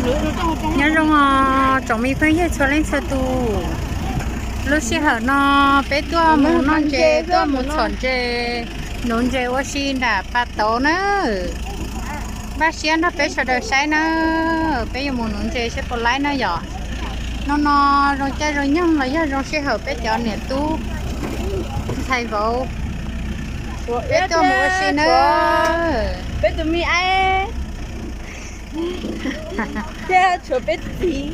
Nyob zoo os tsoom me phooj ywg txhua leej txhua tus. Lub sij hawm no peb tuaj mus noj ntses, tuaj mus txhom ntses, nuv ntses ua si nram pas tauv na. Npaj siab nrog peb sawv daws saib na, peb yuav mus nuv ntses saib puas laib na yom. Hnub no zoo caij zoo nyoog los yog zoo sij hawm peb cov niam tub ntxhais vauv, peb tuaj mus ua si na. Peb tus me aib thiab tshuav peb txiv.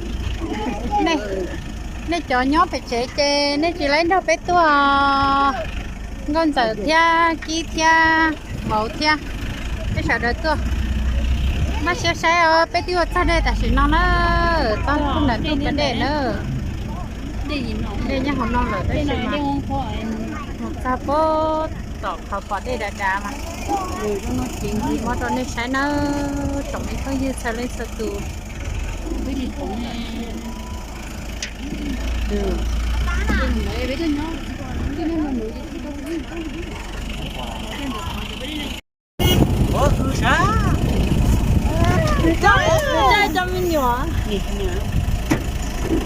Nej cov nyob pem tsev ces nej tsis laib nrog peb tuaj. Nkauj Ntxawm thiab Kib thiab vauv thiab peb sawv daws tuaj. Npaj siab saib os, peb twb ua txog dej tam sim no na, txog nram ntuj pas dej na. Dej nyob hauv no lawm tab sis mas mus txog pem tom qhov pom dej dav dav mas muab rau nej saib nawb tsoom me phooj ywg txhua leej txhua tus.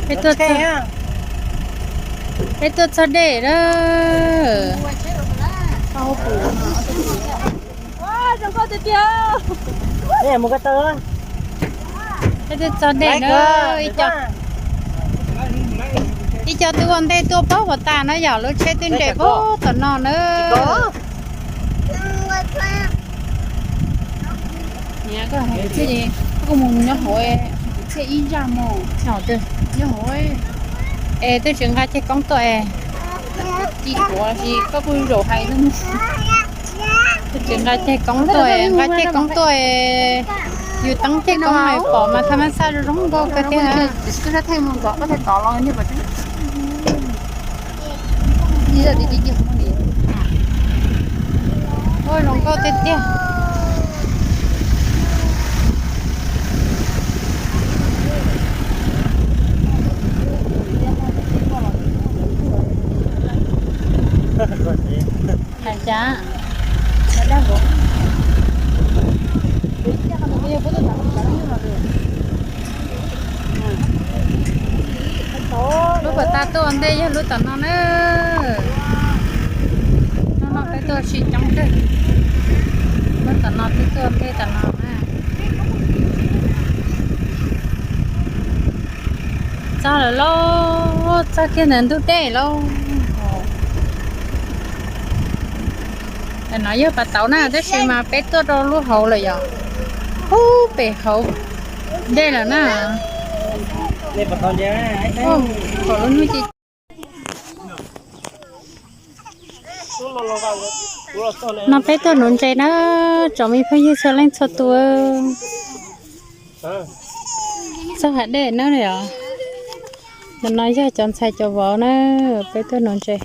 Peb tuaj, peb tuaj txog dej lawm. Peb tuaj txog dej na, ib co twb ua ntej tuaj pab puas tas na yom, lub tsheb twb nres pab tom no na. Niam, koj hais kuv txhiaj, koj mus nyob hauv, kuv txhiaj ib zaj mus nyob hauv. Es twb tsis nqa ceg koob tuaj es, ci kuv si koj kuj zaum hais. Twb tsis nqa ceg koob tuaj es, nqa ceg koob tuaj es, yus teeb ceg koob pom mas thaj mab xaj zoo nkauj kawg thiab. Ua zoo nkauj tiag tiag. Hais cas, lub puas tas tuaj ua ntej yog lub tom no na. Hnub no peb tuaj ua si coob kawg. Lub tom no peb tuaj ua ntej tom no na. Txog lawm lauj, txog kiag ntawm ntug dej lauj. No yog pas tauv na tab sis mas peb tuaj rau lub hauv lawm yom. Ub, pem hauv dej lawm na. Ub, lub hnub ci. No peb tuaj nuv ntses na, tsoom me phooj ywg txhua leej txhua tus. Txog hav dej na yom. Ntawm no yog cov ntxhais cov vauv na, peb tuaj nuv ntses.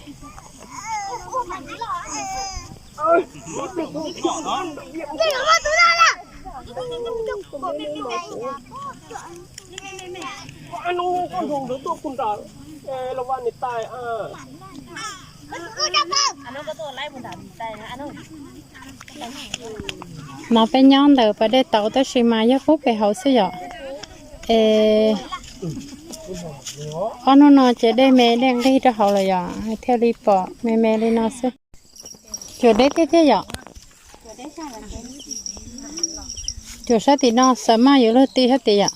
No peb nyob ntawm pas dej tauv tab sis mas yog pub pem hauv xwb yom. Es ob hnub no ces dej me dej nqig rau hauv lawm yom, thiaj li pom me me li no xwb. Cuam deb tiag tiag yom. Cuam sab tim no xav mas yuav luag ti sab tid yom.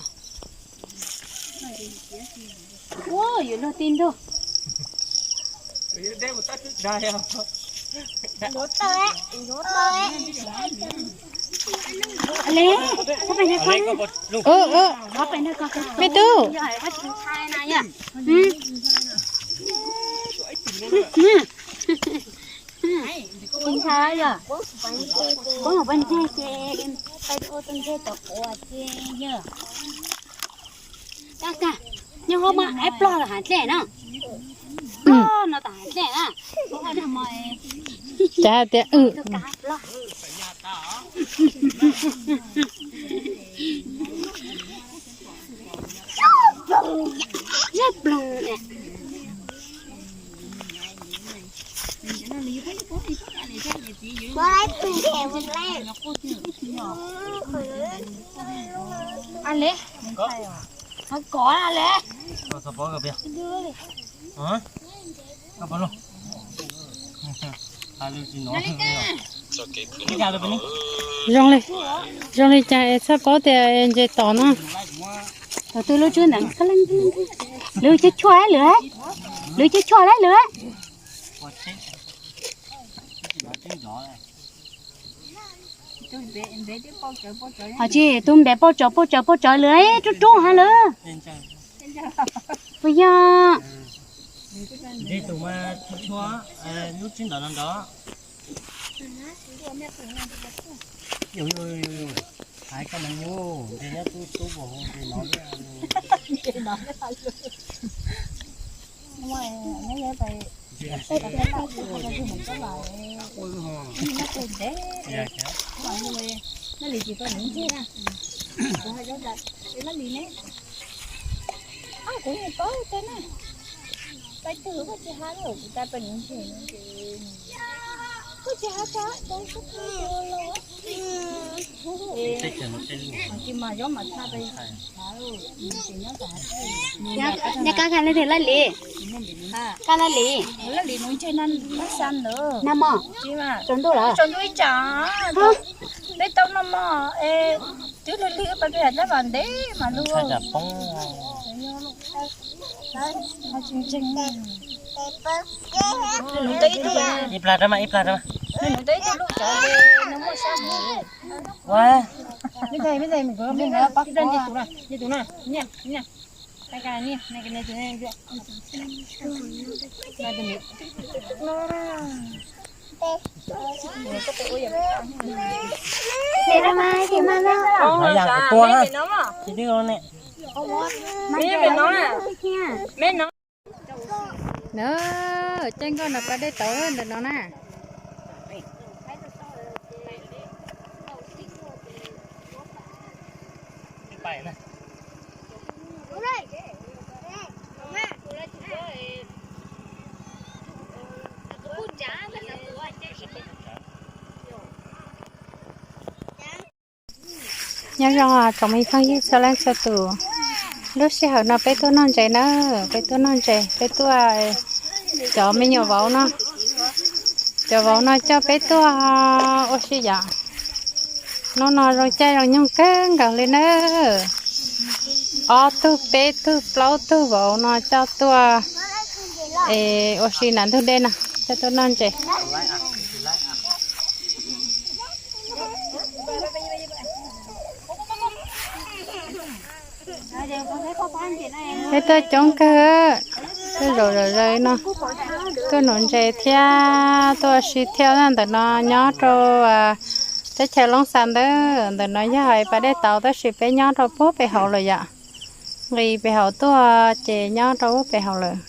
Me tub. Nyob hauv mas aib plog hav dlej no. No tas hav dlej na. Cas hais tias zaj ploog. Kov le. Zoo li, zoo li cas es txhaj paub tias ntses tom no. Tom twg lub tswb ntawd, lawv cog tshuaj lawm, lawv cog tshuaj lawm. Ho tsis tus npe pauj tsawv pauj tsawv lawm, rub rub ha lawm. Puas yog? Kuv yeej paub tej na, pais twg koj tsis hais kuv tais pais nws ntse, koj tsis hais tso, tsis mas yob mas tha pais. Nyob kab kab leej twg laj lis? Kab laj lis? Laj lis nws ntse na, nab xa ntawd. Nag mog? Tsaus ntuj lawm? Tsaus ntuj ib tsam, peb tau noj mog es twb lig lig pais pem tab mas ntev mas lug. Ib plag rau mas, ib plag rau mas. Nws nug tau ib tug lub cov es nws muaj sab heev. Ua, Ces no mas ces mas no. Yam kuv tua na, ces twb ne. Mas ces no. Nws, caij nkoj no pab dej tauv ntawm no na. Nyob zoo tsoom me phooj ywg txhua leej txhua tus, lub sij hawm no peb tuaj noj ntses na, peb tuaj noj ntses, peb tuaj, cov me nyuam vauv no, cov vauv no coj peb tuaj ua si yom. Hnub no zoo caij zoo nyoog kawg nkaus li na. Ob tug peb tug plaub tug vauv no coj tuaj, es ua si nram ntug dej no, coj tuaj noj ntses. Peb tuaj coob kawg, tuaj zaum zom zaws no, tuaj nuv ntses thiab tuaj ua si thiab. Ntawm no nyob rau teb chaws Loob Xas ntawd, ntawm no yog hais pas dej tauv tab sis peb nyob rau puag pem hauv lawm yom. Nqis pem hauv tuaj ces nyob rau puag pem hauv lawm.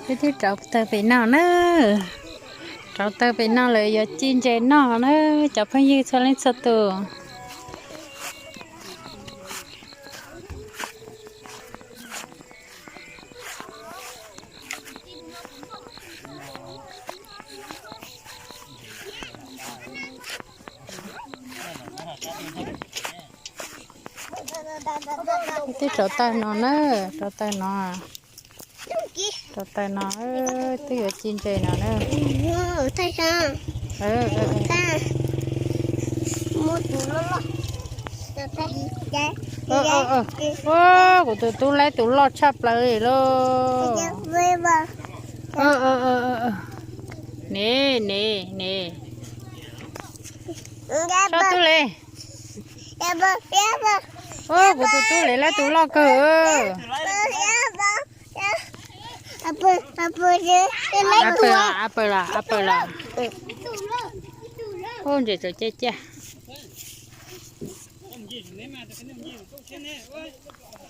Peb twb rauv taws pem no na, rauv taws pem no lawm yuav ci ntses noj na, cov phooj ywg txhua leej txhua tus. Twb rauv taws no na, rauv taws no, rauv taws no, twb yuav ci ntses no na. Kuv tus tub laib tus loj tshaj plaws li lauj. Ne, ne, ne. Tso tub le. Kuv tus tub le laib tus loj kawg. Apple, apple, apple. Ub, ntses txawm ciaj ciaj.